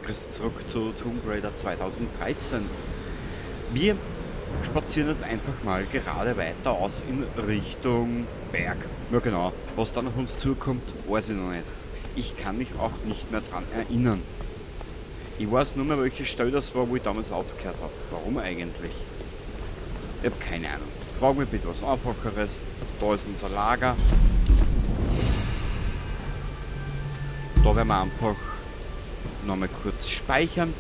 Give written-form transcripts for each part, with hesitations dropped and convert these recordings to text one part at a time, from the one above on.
Grüß zurück zu Tomb Raider 2013. Wir spazieren jetzt einfach mal gerade weiter aus in Richtung Berg. Ja genau, was dann auf uns zukommt, weiß ich noch nicht. Ich kann mich auch nicht mehr dran erinnern. Ich weiß nur mehr, welche Stelle das war, wo ich damals aufgehört habe. Warum eigentlich? Ich habe keine Ahnung. Frag mich bitte was Einfacheres. Da ist unser Lager. Da werden wir einfach nochmal kurz speichern.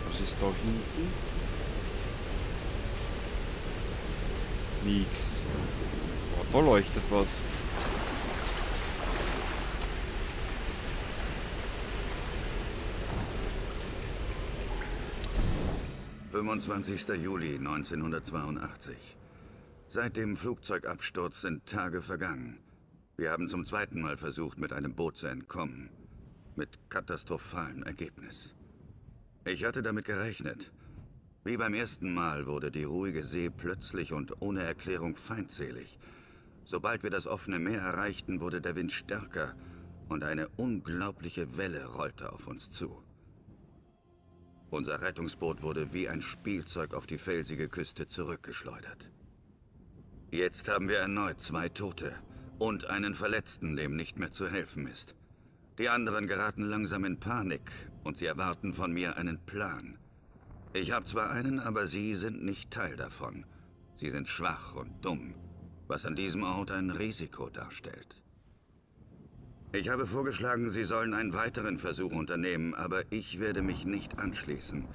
Was ist da hinten? Nix. Oh, da leuchtet was. »25. Juli 1982. Seit dem Flugzeugabsturz sind Tage vergangen. Wir haben zum zweiten Mal versucht, mit einem Boot zu entkommen. Mit katastrophalem Ergebnis. Ich hatte damit gerechnet. Wie beim ersten Mal wurde die ruhige See plötzlich und ohne Erklärung feindselig. Sobald wir das offene Meer erreichten, wurde der Wind stärker und eine unglaubliche Welle rollte auf uns zu. Unser Rettungsboot wurde wie ein Spielzeug auf die felsige Küste zurückgeschleudert. Jetzt haben wir erneut 2 Tote und einen Verletzten, dem nicht mehr zu helfen ist. Die anderen geraten langsam in Panik und sie erwarten von mir einen Plan. Ich habe zwar einen, aber sie sind nicht Teil davon. Sie sind schwach und dumm, was an diesem Ort ein Risiko darstellt. Ich habe vorgeschlagen, sie sollen einen weiteren Versuch unternehmen, aber ich werde mich nicht anschließen,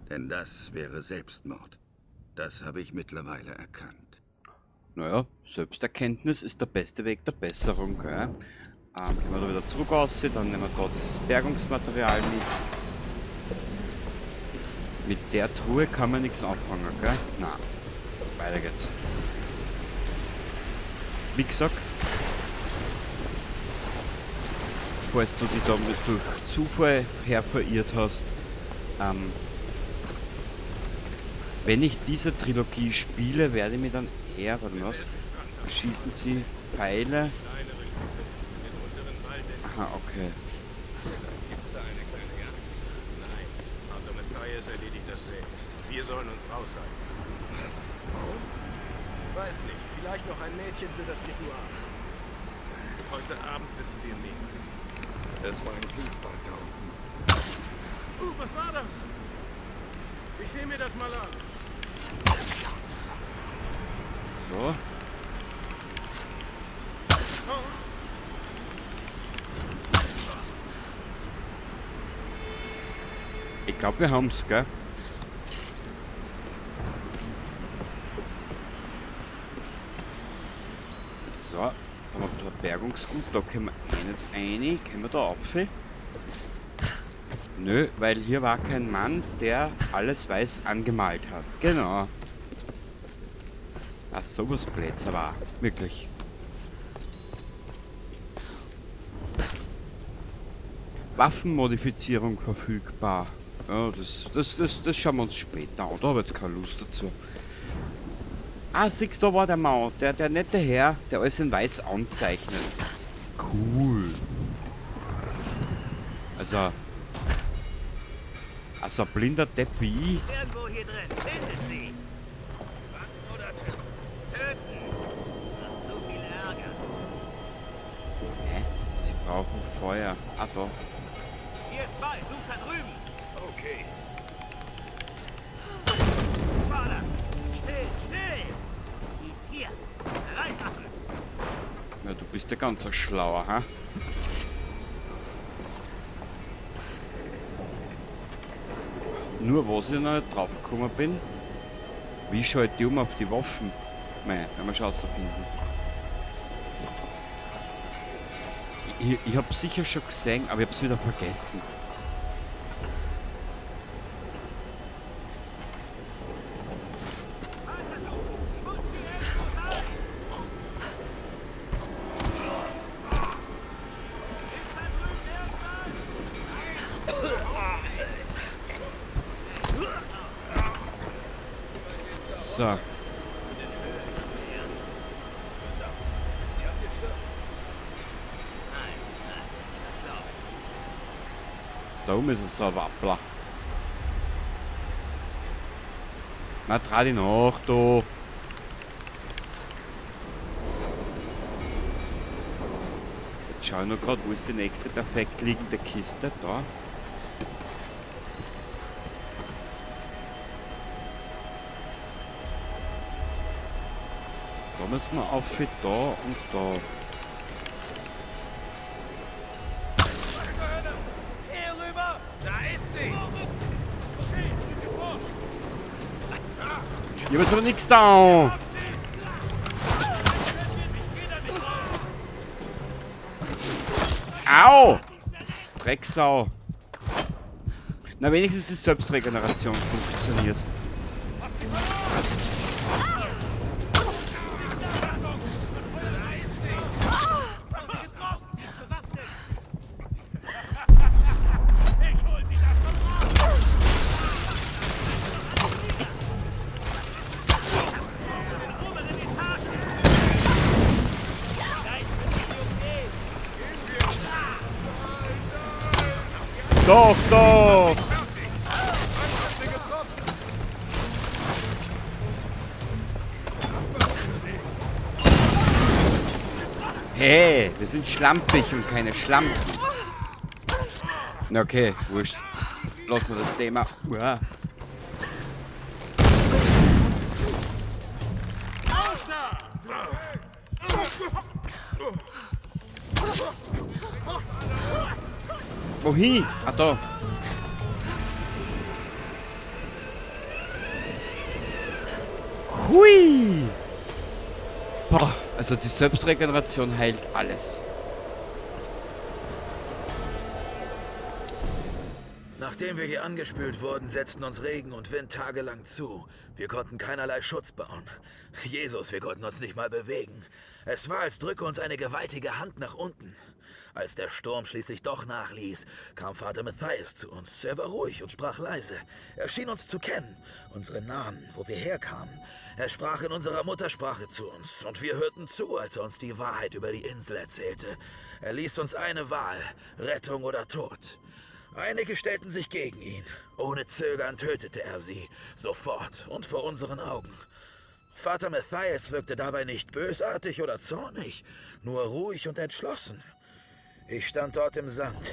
denn das wäre Selbstmord. Das habe ich mittlerweile erkannt. Naja, Selbsterkenntnis ist der beste Weg der Besserung, gell? Gehen wir da wieder zurück raus, dann nehmen wir da dieses Bergungsmaterial mit. Mit der Truhe kann man nichts anfangen, gell? Na, weiter geht's. Wie gesagt, falls du dich damit durch Zufall her verirrt hast, wenn ich diese Trilogie spiele, werde ich mir dann eher, warte mal, was? Schießen sie Pfeile? Aha, okay. Wir sollen uns raushalten. Weiß nicht, vielleicht noch ein Mädchen für das Ritual. Heute Abend wissen wir mehr. Es war ein Blutbad da unten. Was war das? Ich sehe mir das mal an. So. Ich glaub, wir haben's, gell? So, da haben wir ein bisschen Bergungsgut, da können wir eh nicht rein. Können wir da rauf? Nö, weil hier war kein Mann, der alles weiß angemalt hat. Genau. Ach, sowas Plätze war. Wirklich. Waffenmodifizierung verfügbar. Ja, das schauen wir uns später an. Da hab ich jetzt keine Lust dazu. Ah, siehst du, da war der Mann, der nette Herr, der alles in weiß anzeichnet. Cool. Also ein blinder Depp wie ich. Irgendwo hier drin, findet sie. Fangen oder töten? Töten. Macht zu viel Ärger. Hä? Sie brauchen Feuer. Ah, da. Ihr zwei, sucht da drüben. Okay. Was war das? Still, still! Sie ist hier. Bereit machen. Na, du bist ja ganz ein Schlauer, ha? Nur was ich noch nicht drauf gekommen bin, wie schalte ich um auf die Waffen? Mei, werden wir schon rausfinden. Ich hab's sicher schon gesehen, aber ich hab's wieder vergessen. So. Da oben ist es so ein Wappler. Na, trau dich nach, du. Jetzt schau ich noch grad, wo ist die nächste perfekt liegende Kiste? Da. Da müssen wir auf, da und da. Hier rüber! Da ist sie! Okay, vor! Ich hab jetzt aber nichts da. Au! Drecksau. Na, wenigstens die Selbstregeneration funktioniert. Doch, doch! Hey, wir sind schlampig und keine Schlampen. Na okay, wurscht. Lassen wir das Thema. Uah. Wohin? Ah, da. Hui! Boah, also die Selbstregeneration heilt alles. Nachdem wir hier angespült wurden, setzten uns Regen und Wind tagelang zu. Wir konnten keinerlei Schutz bauen. Jesus, wir konnten uns nicht mal bewegen. Es war, als drücke uns eine gewaltige Hand nach unten. Als der Sturm schließlich doch nachließ, kam Vater Matthias zu uns. Er war ruhig und sprach leise. Er schien uns zu kennen, unsere Namen, wo wir herkamen. Er sprach in unserer Muttersprache zu uns und wir hörten zu, als er uns die Wahrheit über die Insel erzählte. Er ließ uns eine Wahl, Rettung oder Tod. Einige stellten sich gegen ihn. Ohne Zögern tötete er sie, sofort und vor unseren Augen. Vater Matthias wirkte dabei nicht bösartig oder zornig, nur ruhig und entschlossen. Ich stand dort im Sand,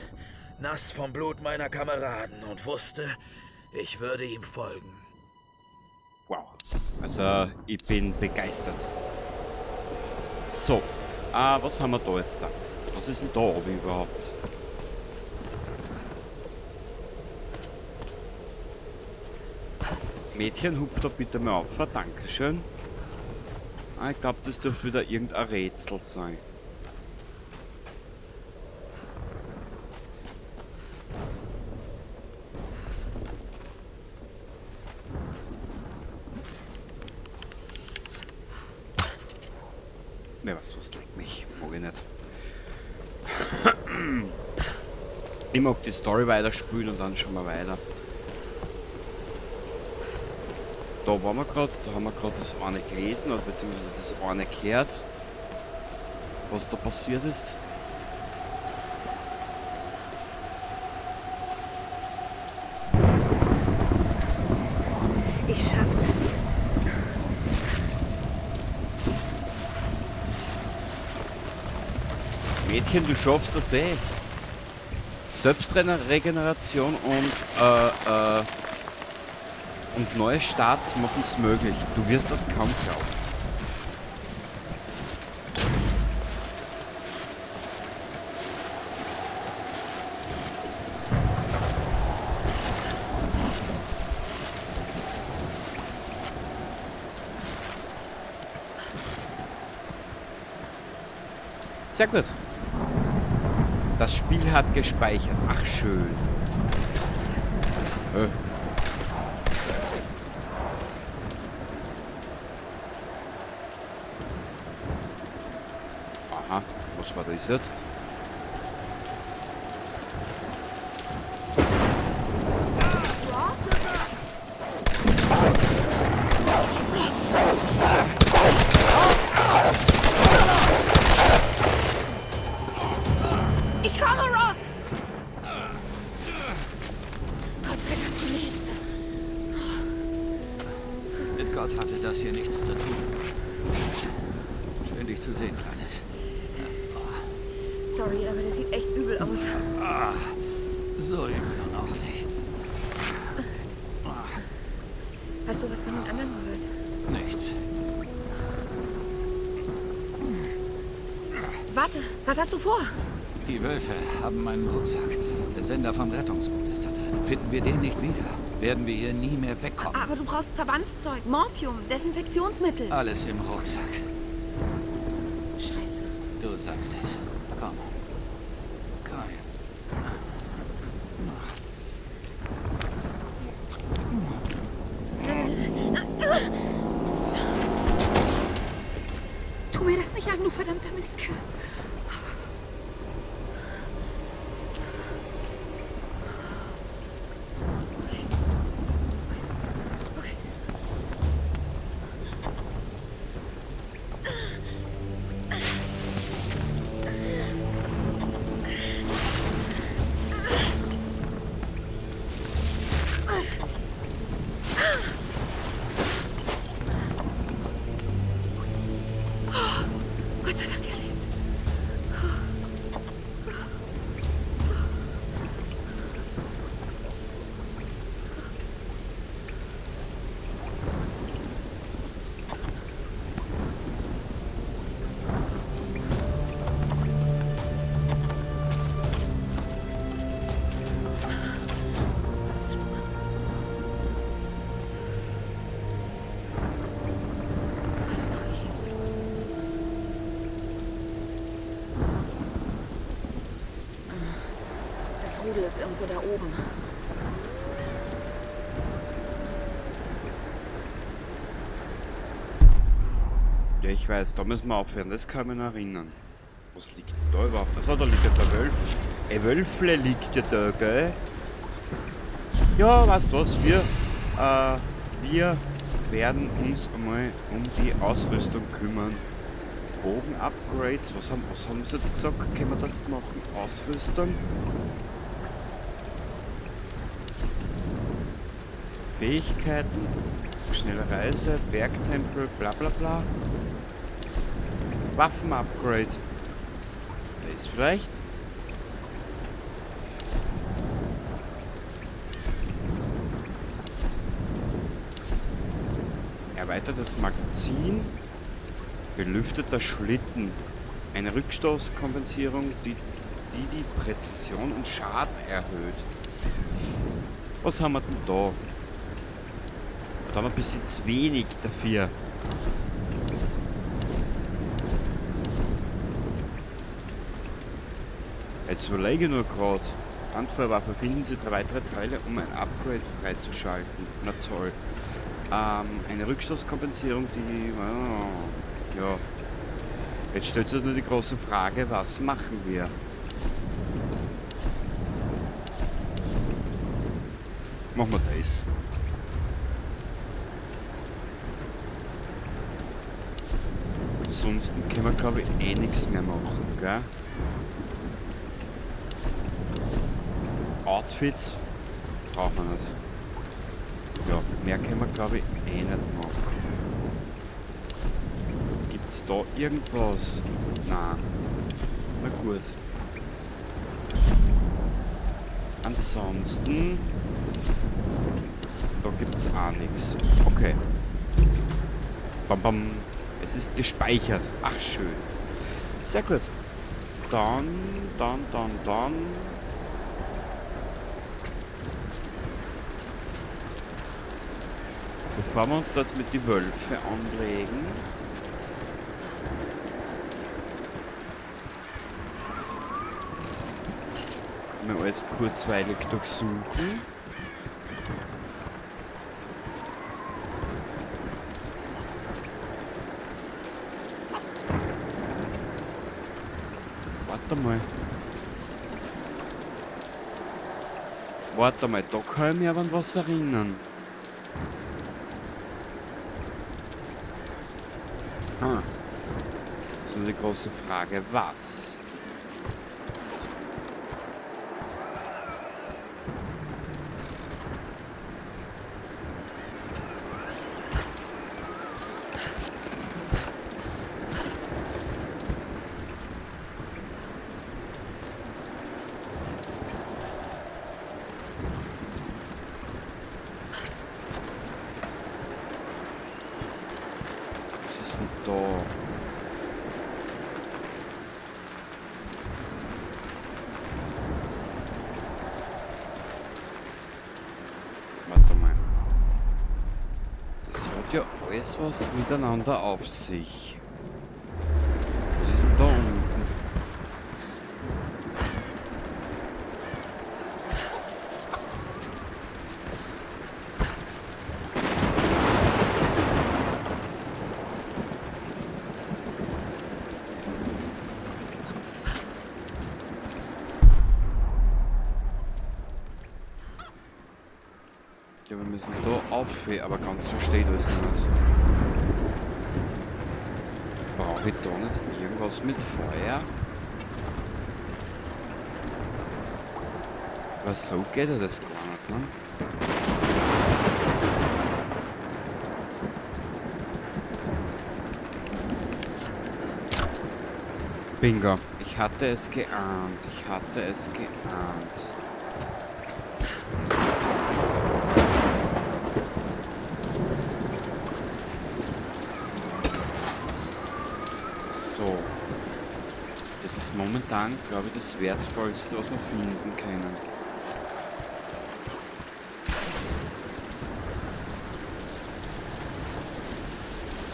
nass vom Blut meiner Kameraden und wusste, ich würde ihm folgen. Wow. Also, ich bin begeistert. So, was haben wir da jetzt da? Was ist denn da oben überhaupt? Mädchen, hup da bitte mal auf. Dankeschön. Ah, ich glaub, das dürfte wieder irgendein Rätsel sein. Ne, was leckt mich? Mag ich nicht. Ich mag die Story weiterspielen und dann schauen wir weiter. Da waren wir grad, da haben wir grad das eine gelesen, oder beziehungsweise das eine gehört, was da passiert ist. Ich schaff das. Mädchen, du schaffst das eh. Selbstregeneration und neue Starts machen's möglich. Du wirst das kaum glauben. Sehr gut. Das Spiel hat gespeichert. Ach, schön. Aha, was war das jetzt? Ich komme, Roth! Damit hatte das hier nichts zu tun. Schön, dich zu sehen, Kleines. Sorry, aber der sieht echt übel aus. So übel nun auch nicht. Hast du was von den anderen gehört? Nichts. Warte, was hast du vor? Die Wölfe haben meinen Rucksack. Der Sender vom Rettungsboot ist da drin. Finden wir den nicht wieder, werden wir hier nie mehr wegkommen. Aber du brauchst Verbandszeug, Morphium, Desinfektionsmittel. Alles im Rucksack. Scheiße. Du sagst es. Komm. Komm her. Tu mir das nicht an, du verdammter Mistkerl. Gott sei Dank, er lebt. Was mache ich jetzt bloß? Das Rudel ist irgendwo da oben. Ja, ich weiß, da müssen wir aufhören, das kann ich mich noch erinnern. Was liegt denn da überhaupt? Also, da liegt ja der Wölf. Ein Wölfle liegt ja da, gell? Ja, weißt du was? Wir werden uns einmal um die Ausrüstung kümmern. Bogen-Upgrades, was haben sie jetzt gesagt? Können wir das machen? Ausrüstung? Fähigkeiten, schnelle Reise, Bergtempel, bla bla bla. Waffen-Upgrade. Der ist vielleicht. Erweitertes Magazin. Belüfteter Schlitten. Eine Rückstoßkompensierung, die die Präzision und Schaden erhöht. Was haben wir denn da? Da haben wir ein bisschen zu wenig dafür. Jetzt überlege ich nur grad. Handfeuerwaffe, finden Sie 3 weitere Teile, um ein Upgrade freizuschalten. Na toll. Eine Rückstoßkompensierung, die... Oh, ja. Jetzt stellt sich nur die große Frage, was machen wir? Machen wir das. Ansonsten können wir, glaub ich, eh nichts mehr machen, gell? Outfits braucht man nicht. Ja, mehr können wir, glaub ich, eh nicht machen. Gibt's da irgendwas? Nein. Na gut. Ansonsten... Da gibt's auch nix. Okay. Bam, bam. Es ist gespeichert. Ach, schön. Sehr gut. Dann. Bevor wir uns da jetzt mit die Wölfe anlegen. Mal alles kurzweilig durchsuchen. Warte mal. Warte mal, da kann ich mich aber an was erinnern. Ah. Das ist nur die große Frage, was? alles was miteinander auf sich. Was ist denn da unten? Ja, wir müssen da auf, aber ganz verstehe ich das nicht. Brauche ich da nicht irgendwas mit Feuer? Aber so geht ja das gar nicht, ne? Bingo. Ich hatte es geahnt. Ich hatte es geahnt. So. Das ist momentan, glaube ich, das Wertvollste, was wir finden können.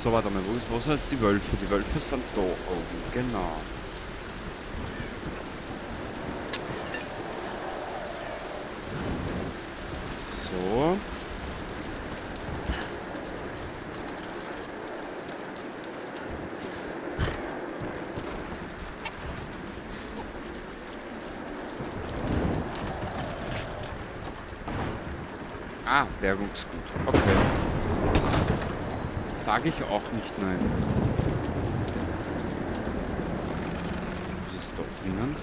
So, warte mal, wo sind jetzt die Wölfe? Die Wölfe sind da oben, genau. So. Ah, Bergungsgut. Okay. Sag ich auch nicht nein. Was ist da drinnen?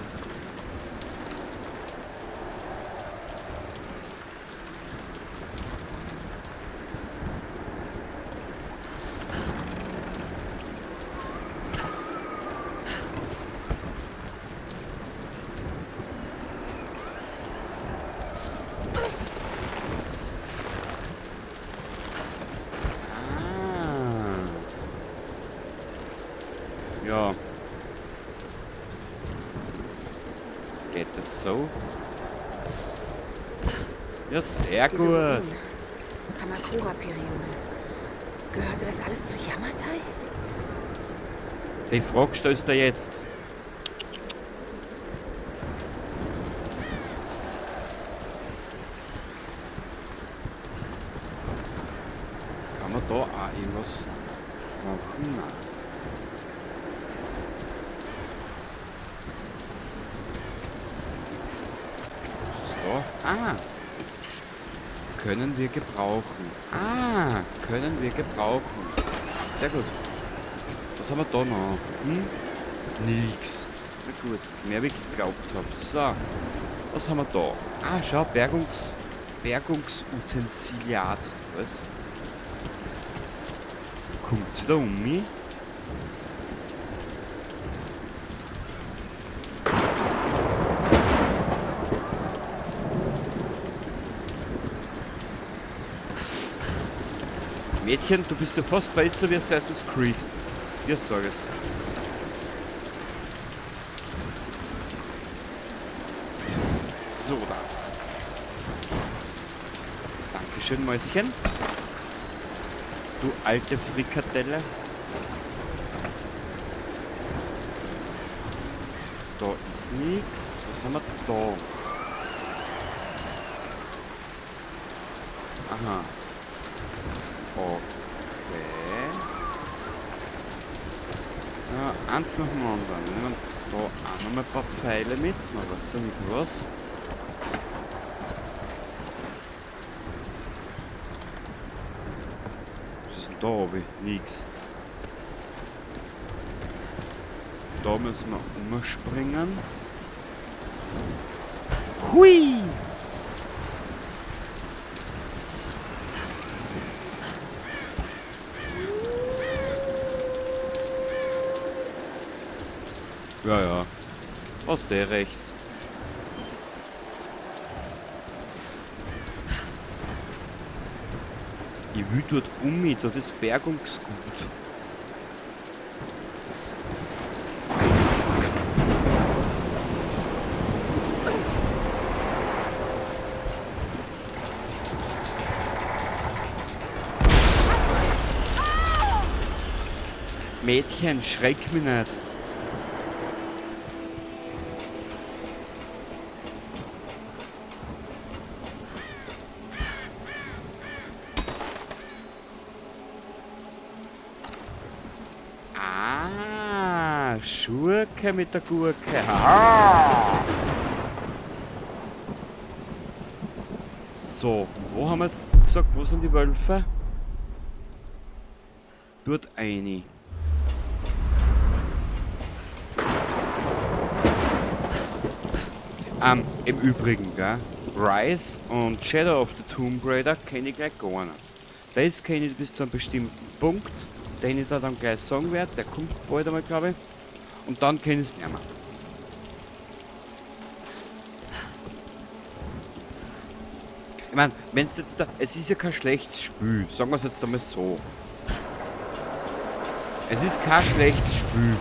Ja. Geht das so? Ja, sehr Diese gut. Ruinen. Kamakura-Periode. Gehörte das alles zu Yamatai? Die Frage stellst du jetzt. Kann man da auch irgendwas machen? Nein. Was ist da? Ah! Können wir gebrauchen. Ah! Können wir gebrauchen. Sehr gut. Was haben wir da noch? Hm? Nix. Na gut, mehr wie ich geglaubt hab. So. Was haben wir da? Ah, schau, Bergungsutensiliat. Was? Kommt sie da um mich? Mädchen, du bist ja fast besser wie Assassin's Creed. Ich sag es. So, da. Dankeschön, Mäuschen. Du alte Frikadelle. Da ist nix. Was haben wir da? Aha. Okay. Ja, eins nach dem anderen. Wir nehmen da auch noch mal ein paar Pfeile mit. Man weiß ja nicht was. Was ist denn da oben? Nix. Da müssen wir umspringen. Hui! Ja, ja. Hast du recht. Ich will dort um mich, dort ist Bergungsgut. Mädchen, schreck mich nicht. Ah, Schurke mit der Gurke. Haha. So, wo haben wir jetzt gesagt, wo sind die Wölfe? Dort eine. Im Übrigen, gell? Rise und Shadow of the Tomb Raider kenne ich gleich gar nicht. Das kenne ich bis zu einem bestimmten Punkt, den ich da dann gleich sagen werde. Der kommt bald einmal, glaube ich. Und dann kenne ich es nicht mehr. Ich meine, wenn's jetzt da. Es ist ja kein schlechtes Spiel, sagen wir es jetzt einmal so. Es ist kein schlechtes Spiel.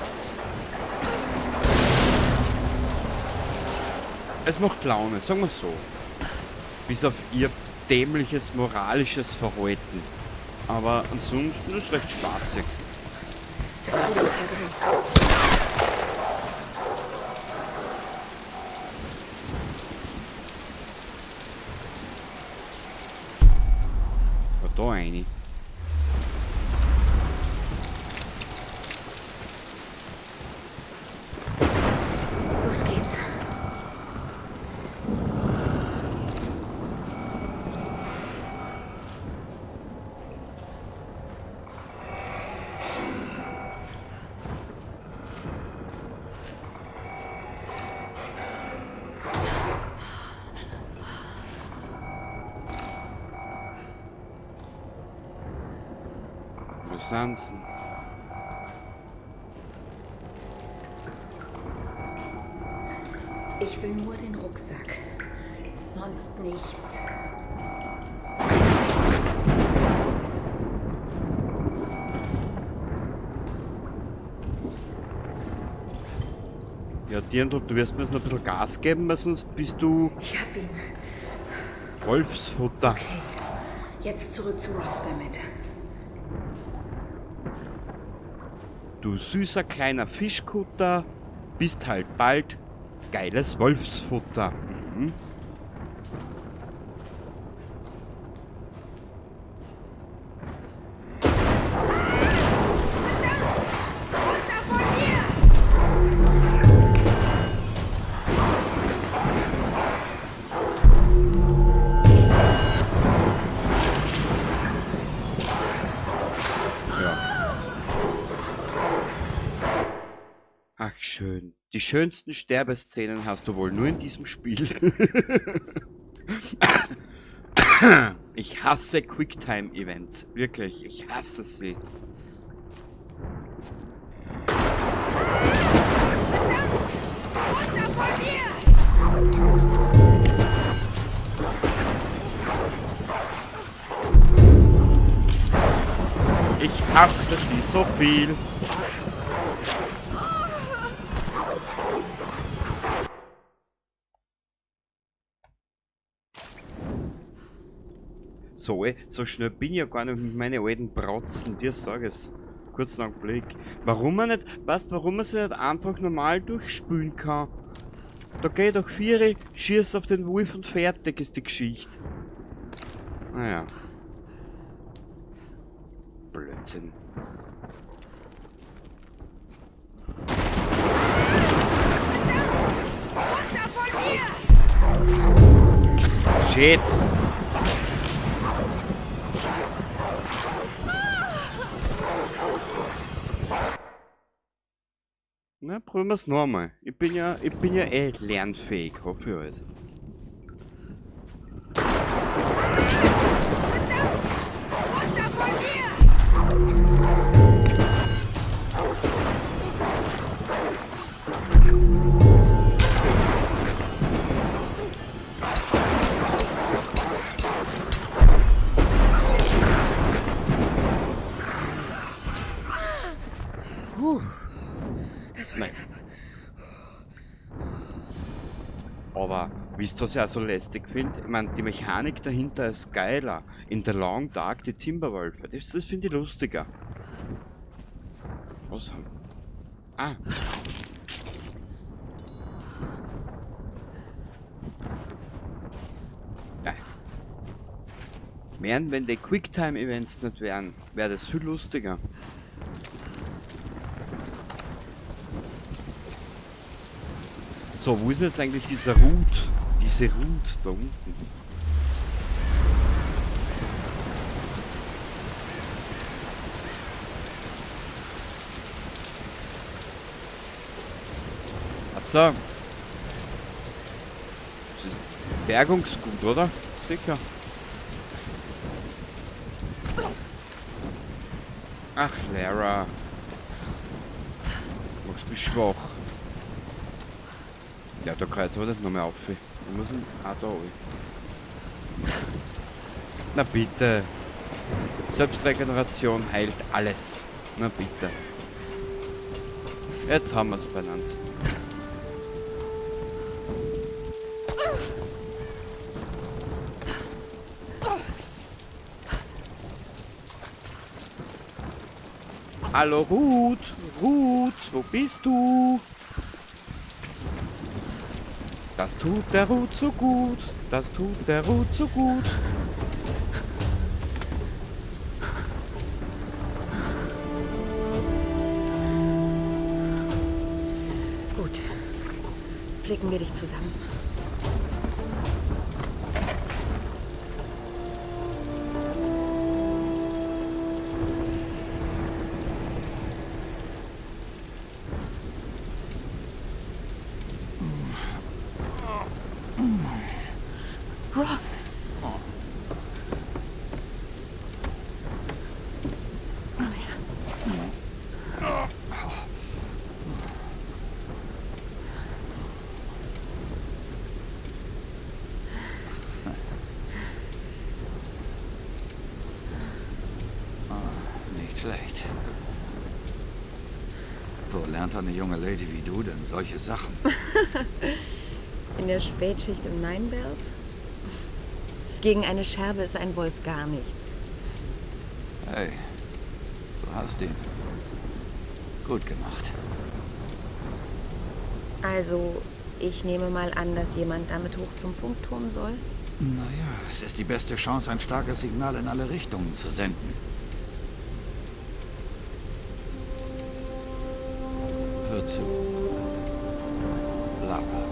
Es macht Laune, sagen wir so. Bis auf ihr dämliches moralisches Verhalten. Aber ansonsten ist es recht spaßig. Das Rudel ist da drin. Ja, da eine. Los geht's. Wo sind sie? Ich will nur den Rucksack. Sonst nichts. Ja, Dirndl, du wirst mir jetzt noch ein bisschen Gas geben, weil sonst bist du Ich hab ihn. Wolfsfutter. Okay. Jetzt zurück zu Roth damit. Du süßer kleiner Fischkutter, bist halt bald geiles Wolfsfutter. Mhm. Ja. Ach, schön. Die schönsten Sterbeszenen hast du wohl nur in diesem Spiel. Ich hasse Quicktime-Events. Wirklich, ich hasse sie. Ich hasse sie so viel. So, so schnell bin ich ja gar nicht mit meinen alten Bratzen, dir sag es. Kurzen Augenblick. Warum man nicht, weißt, warum man sich nicht einfach normal durchspülen kann? Da geh doch Viere, schieß auf den Wolf und fertig ist die Geschichte. Naja. Blödsinn. Shit! Na, probieren wir's nochmal. Ich bin ja eh lernfähig, hoffe ich halt. Puh. Das war Nein. knapp. Aber wisst ihr, was ich auch so lästig finde? Ich meine, die Mechanik dahinter ist geiler. In The Long Dark, die Timberwölfe, das finde ich lustiger. Was haben? Ah. Ja. Wären, wenn die Quicktime-Events nicht wären, wäre das viel lustiger. So, wo ist jetzt eigentlich dieser Ruth? Diese Ruth da unten. Achso. Das ist Bergungsgut, oder? Sicher. Ach, Lara. Du machst mich schwach. Ja, da kann ich jetzt aber nicht noch mehr auf. Wir müssen auch da runter. Na bitte. Selbstregeneration heilt alles. Na bitte. Jetzt haben wir's benannt. Hallo Ruth, Ruth, wo bist du? Das tut der Ruth so gut, das tut der Ruth so gut. Gut, flicken wir dich zusammen. Roth. Komm her. Nicht schlecht. Wo lernt eine junge Lady wie du denn solche Sachen? In der Spätschicht im Nine Bells? Gegen eine Scherbe ist ein Wolf gar nichts. Hey, du hast ihn. Gut gemacht. Also, ich nehme mal an, dass jemand damit hoch zum Funkturm soll? Naja, es ist die beste Chance, ein starkes Signal in alle Richtungen zu senden. Hör zu. Lara.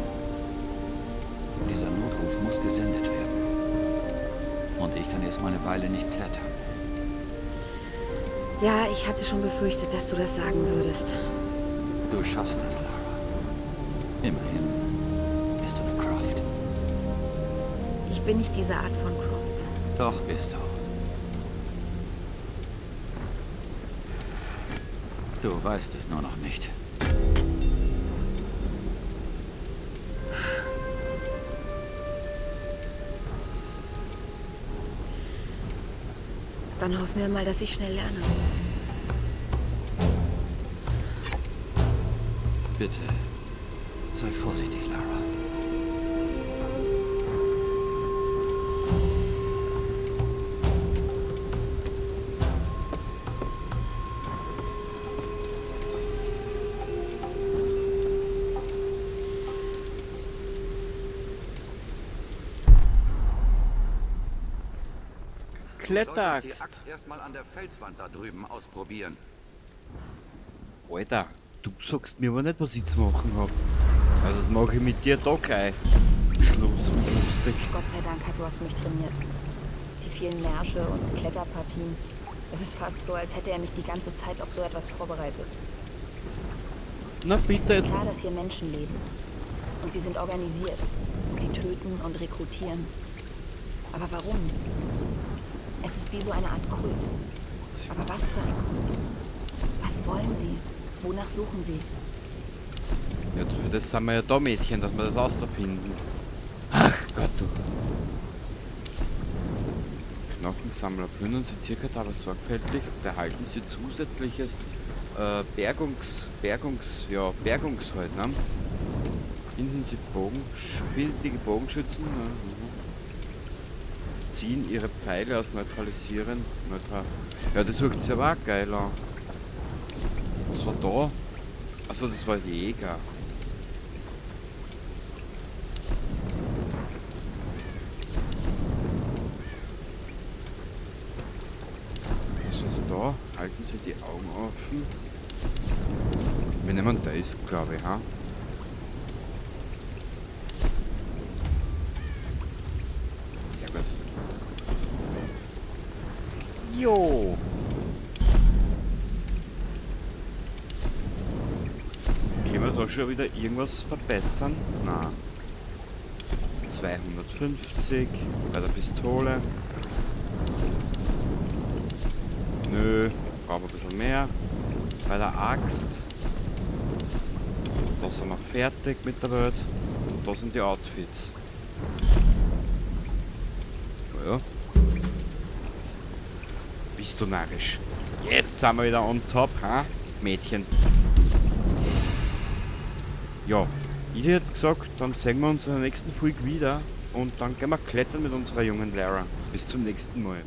Dieser Notruf muss gesendet werden. Und ich kann erst mal eine Weile nicht klettern. Ja, ich hatte schon befürchtet, dass du das sagen würdest. Du schaffst das, Lara. Immerhin bist du eine Croft. Ich bin nicht diese Art von Croft. Doch, bist du. Du weißt es nur noch nicht. Dann hoffen wir mal, dass ich schnell lerne. Bitte, sei vorsichtig, Lara. Kletteraxt. Du solltest die Axt erstmal an der Felswand da drüben ausprobieren. Alter, du sagst mir aber nicht, was ich zu machen hab. Also das mache ich mit dir da gleich. Schluss mit lustig. Gott sei Dank hat Roth mich trainiert. Die vielen Märsche und Kletterpartien. Es ist fast so, als hätte er mich die ganze Zeit auf so etwas vorbereitet. Na bitte Es ist jetzt. klar, dass hier Menschen leben. Und sie sind organisiert. Sie töten und rekrutieren. Aber warum? Es ist wie so eine Art Kult. Aber was für ein Kult? Was wollen sie? Wonach suchen sie? Ja, das sind wir ja da, Mädchen, dass wir das rausfinden. Ach Gott, du. Knochensammler, plündern Sie Tierkadaver sorgfältig und erhalten Sie zusätzliches Bergungshold, ne? Finden Sie findige Bogenschützen, ne? Ziehen ihre Pfeile aus neutralisieren. Ja, das wirkt sich aber auch geil an. Was war da? Achso, das war Jäger. Was ist da? Halten Sie die Augen offen. Wir nehmen das, glaube ich, ha? Sehr gut. Jo! Können wir da schon wieder irgendwas verbessern? Na. 250 bei der Pistole. Nö, brauchen wir ein bisschen mehr. Bei der Axt. Da sind wir fertig mit der Welt. Und da sind die Outfits. Ja. Bist du narrisch. Jetzt sind wir wieder on top, ha? Mädchen. Ja, ich hätte gesagt, dann sehen wir uns in der nächsten Folge wieder und dann gehen wir klettern mit unserer jungen Lara. Bis zum nächsten Mal.